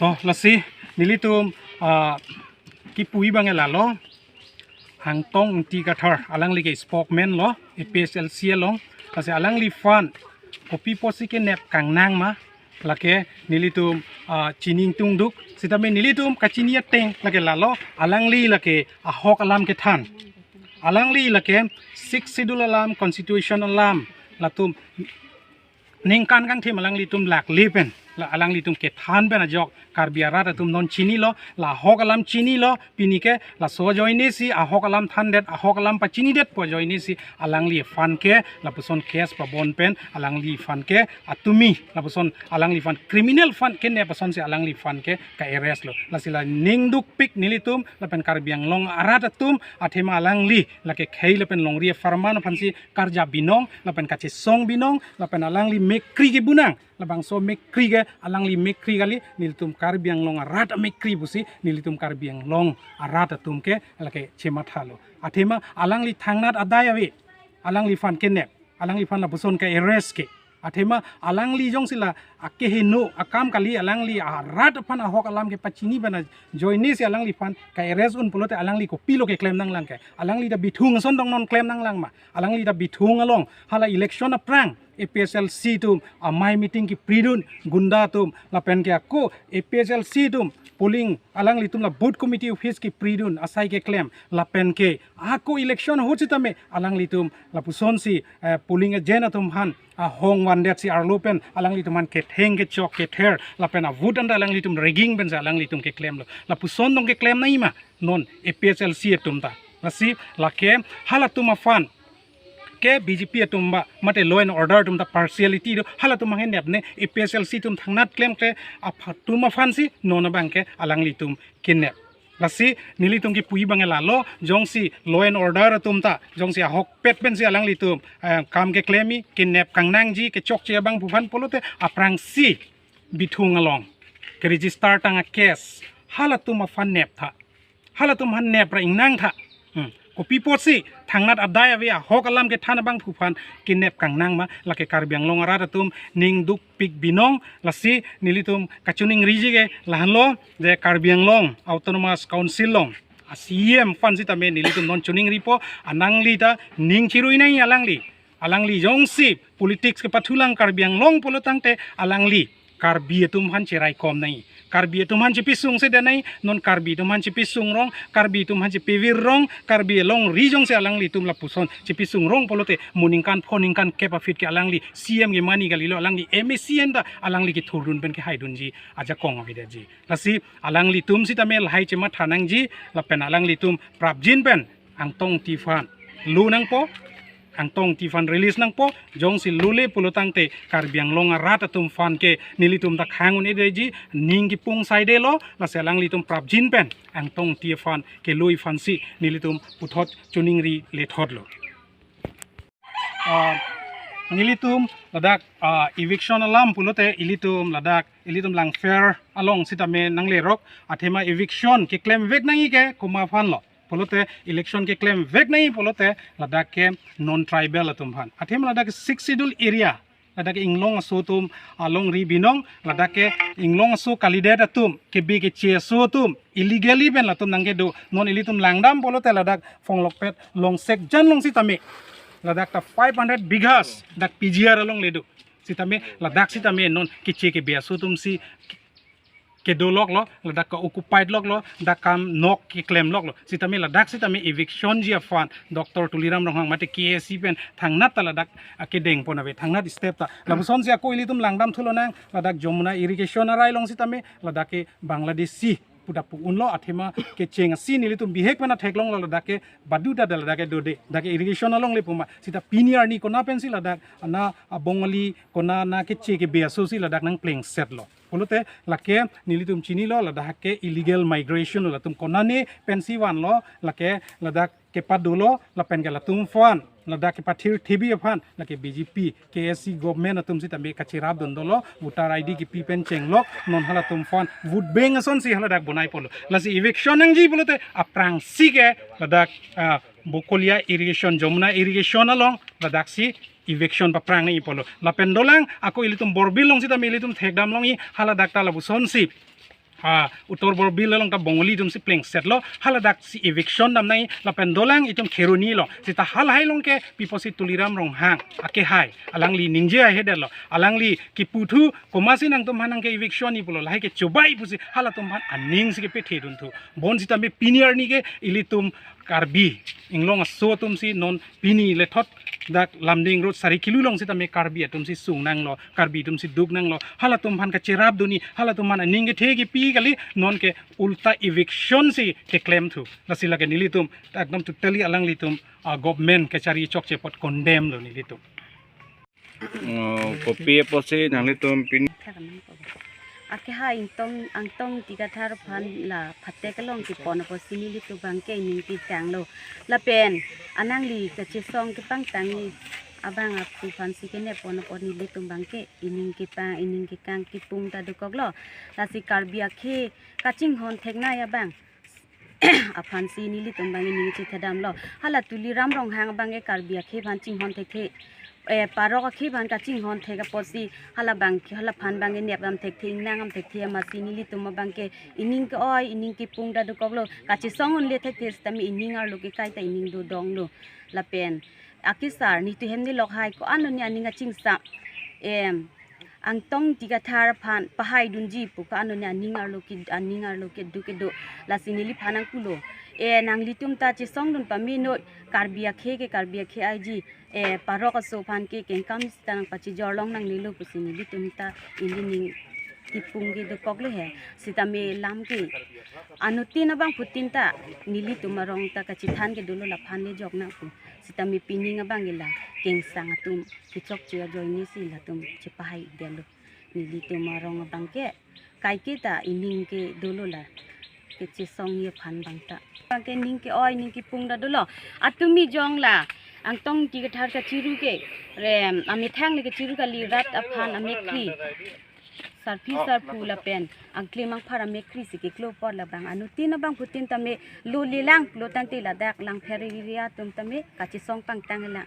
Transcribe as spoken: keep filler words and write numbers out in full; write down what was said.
To, lasi nelitum, ah, kipu abang ke lalo, Angtong Ingti Kathar, alangli ke spokesman lo, A P H L C along, lasi alangliphan kopi apotsi kenep kangnang ma, lake nelitum, ah, chini ingtungduk, sitame nelitum kachini ateng lake lalo, alangli lake ahok alam kethan. Alangli lake Sixth Schedule alam, Constitution alam, latum ningkan kangthim alanglitum lakle pen, la alanglitum kethan pen ajok Karbi arat atum non chinilo, la ahok alam chinilo, pini ke laso ajoinesi ahok alam thandet, ahok alam pachinidetpo ajoinesi alangliphan ke lapuson case pabon pen alangliphan ke atumi, lapuson alangliphan criminal aphan kenep asonsi alangliphan ke ka-arrest lo. Lasi la ningdukpik nelitum lapen Karbi Anglong arat atum, athema alangli lake khei lapen longri apharman aphansi karja binong lapen kachesong binong lapen alangli mekri kebunang, labangso mekri ke alangli mekri kali, nelitum Karbi Anglong arat amekri pusi nelitum Karbi Anglong arat atum ke lake chematha lo. Athema alangli thangnat adai ave, alangliphan kenep, alangliphan lapuson ka-arrest ke. Athema alangli jongsi la akeheno akam kali, alangli arat aphan ahok alam kepachini pen ajoinesi alangliphan ka-arrest un pulote alangli kopilo keklem nanglang ke? Alangli ta bithung ason dong non klem nanglang ma? Alangli ta bithung along hala election aphrang A P H L C atum amei meeting kepridun, gunda atum lapen ke ako A P H L C atum polling, alanglitum la booth committee office kepridun asai keklem, lapen ke ako election ahut sitame alanglitum lapusonsi, eh, polling agent atum aphan ahong vandetsi arlo pen alanglitum aphan ketheng kechok kether lapen avote anta alanglitum rigging pensi alanglitum keklemlo. Lapuson dong keklem nangji ma non A P H L C atum ta? Lasi lake halatum aphan ke B J P atum ba mate law and order atum ta partiality do, halatum aphan kenep ne, A P H L C atum thangnat klemkle apha- atum aphansi non abang ke alanglitum kenep. Lasi nelitum kipu abang ke lalo, jongsi law and order atum ta jongsi ahokpet pensi alanglitum, eh, kam keklem, kenep kangnangji, kechokche abangphu aphan pulote aphrangsi bithung along ke-register tang a-case halatum aphan nep tha, halatum aphan nep ra ingnang tha. Hmm. Kopi apotsi thangnat adai ave, ahok alam kethan abangphu aphan kenep kangnang ma? Lake Karbi Anglong arat atum ningdukpik binong. Lasi nelitum kachiningriji ke lahenlo, je Karbi Anglong Autonomous Council along a-C E M aphan sitame nelitum non chiningripo, alangli ta ning chirui nangji alangli. Alangli jongsi politics kepathulang Karbi Anglong pulo tangte alangli Karbi atum aphan cheraikom nangji, Karbi atum aphan chepisung sedan nangji. Non Karbi atum aphan chepisung rong, Karbi atum aphan chepivir rong, Karbi alongri jongsi alanglitum lapuson chepisung rong pulote mo ningkan pho ningkan kep aphi ke alangli C E M ke mani kalilo, alangli M A C anta alangli kethurdun pen kehaidunji ajakong avedetji. Lasi alanglitum sitame lahai chematha nangji lapen alanglitum prapjin pen Angtong Ingti aphan lo nangpo, Angtong Ingti aphan release nangpo. Jongsi lole pulo tangte Karbi Anglong arat atum aphan ke nelitum ta khang un-edetji, ning kipung saidelo. Lasi alanglitum prapjin pen Angtong Ingti aphan keloi aphansi nelitum puthot chiningri lethotlo. Ah, nelitum ladak, ah, eviction alam pulote ilitum ladak, ilitum Langpher along sitame nanglerok, athema eviction keklemvek nangji ke komat aphanlo pulote, election keklemvek nangji pulote ladak ke non-tribal atum aphan. Athema ladak ke Sixth Schedule area, ladak ke inglong aso atum alongri binong, ladak ke inglong aso kalidet atum, kebi keche aso atum illegally pen latum nangkedo. Non ilitum langdam pulote ladak Phonglokpet Longsekjan along sitame ladak ta five hundred bighas dak P G R alongle do. Sitame ladak sitame non keche kebi aso atumsi kedoloklo, ladak ke-occupied loklo, dak kam nok keklemloklo. Sitame ladak sitame evictionji aphan Doctor Tuliram Ronghang mate K A A C pen thangnat ta ladak, ah, kedengpon ave, thangnat step ta. Lapusonsi ako ilitum langdam thulonang, ladak Jamuna Irrigation arai along sitame ladak ke Bangladeshi pu ta pu unlo, athema kecheng asi nelitum bihek pen theklonglo, ladak ke baduta da ladak ke dode, dak ke irrigation alongle pu ma. Sita pini arni kona pensi ladak ana, ah, Bongali kona na keche kebi asosi ladak nangplengsetlo pulote lake nelitum chinilo, ladak ke illegal migration lo, latum konane pensi vanlo, lake ladak kepadolo lapen ke latum aphan, ladak kepathir thebi aphan lake B J P, K A A C government atum sitame kacherapdun dolo, voter I D kepi pen chenglok, non halatum aphan vote bank asonsi haladak bonai polo. Lasi eviction nangji pulote aphrangsi ke ladak, ah, Bokolia Irrigation, Jamuna Irrigation along ladaksi eviction paprang nangji polo. Lapen dolang ako ilitum Borbil along sitame ilitum thekdam longji, haladak ta lapusonsi Ah, Uttar Borbil along ta Bongali atumsi plengsetlo, haladak si eviction damnai lapen dolang itum Kheroni along. Seta halahai along ke pi apotsi Tuliram Ronghang akehai alangli ningje ahedetlo. Alangli kipu thu komatsi nangtum aphan nang ke eviction-ji pulo, lahai ke chobai pusi halatum aphan aning si kepethedun thu. Bonsitame pini arni ke ilitum Karbi Anglong aso atumsi non pini lethot dak Lumding Road sari kilu along sitame Karbi atumsi sung nanglo, Karbi atumsi duk nanglo, halatum aphan kacherapdunji, halatum aphan aning kethe kipi kali, non ke ulta eviction si keklem thu. Lasi lake nelitum ekdom totally alanglitum, ah, government kachari chokche apot condemn lo nelitum. Oh, kopi apotsi nanglitum pini? Akehai Angtong, Angtong Ingti Kathar aphan la phatek along kepon apotsi nelitum abangke ining ketanglo. Lapen anangli kachesong kepangtangji abang aphu aphansi kenep pon apot nelitum abangke ining kepang, ining kekang kipung ta dokoklo. Lasi Karbi akhei kachinghon theknei abang aphansi nelitum abang ining chethedamlo. Hala Tuliram Ronghang abangke Karbi akhei aphan chinghon thekthe, eh, Parok akhei aphan kachinghon thek apotsi hala abangke, hala aphan abangke nep dam thekthe, ingnang dam thekthe amatsi nelitum abangke ining ke-oi, ining kipung ta dokoklo. Kachesong unle thekthe sitame ining arlo ke kaita ining dodonglo. Lapen akesar nitu hem nelok hai ko-an arni aning achingsam, em, Angtong Ingti Kathar aphan pahaidunji pu ko-an arni aning arlo ke, aning arlo kedo kedo. Lasi neliphan nangpulo, e, nanglitum ta chesongdun pamenoi, Karbi akhei ke Karbi akhei aiji, e, Parok aso aphan ke kengkam sita nangpachijor long nangnelo pusi nelitum ta ilining kipung ke dokoklo he. Sitame lam ke anuttin abangphutin ta nelitum arong ta kachethan kedolo, laphan le jok nangpo. Sitame pining abangke la kengsang atum kechokche ajoinesi latum chepahaidetlo. Nelitum arong abangke kaike ta ining kedolo la kechesongji aphan abang ta. Abangke ining ke-oi, ining kipung ta dolo. Atumi jong la Angtong Ingti Kathar kachiru ke, rem, amethang le kachiru kali rat aphan amekkri, sarpi sarpo lapen angklemangphar amekkri si keklo apot labang anuttin abangphutin tame lo lelang, lo tangte ladak Langpher area atum tame kachesong pangtanglang.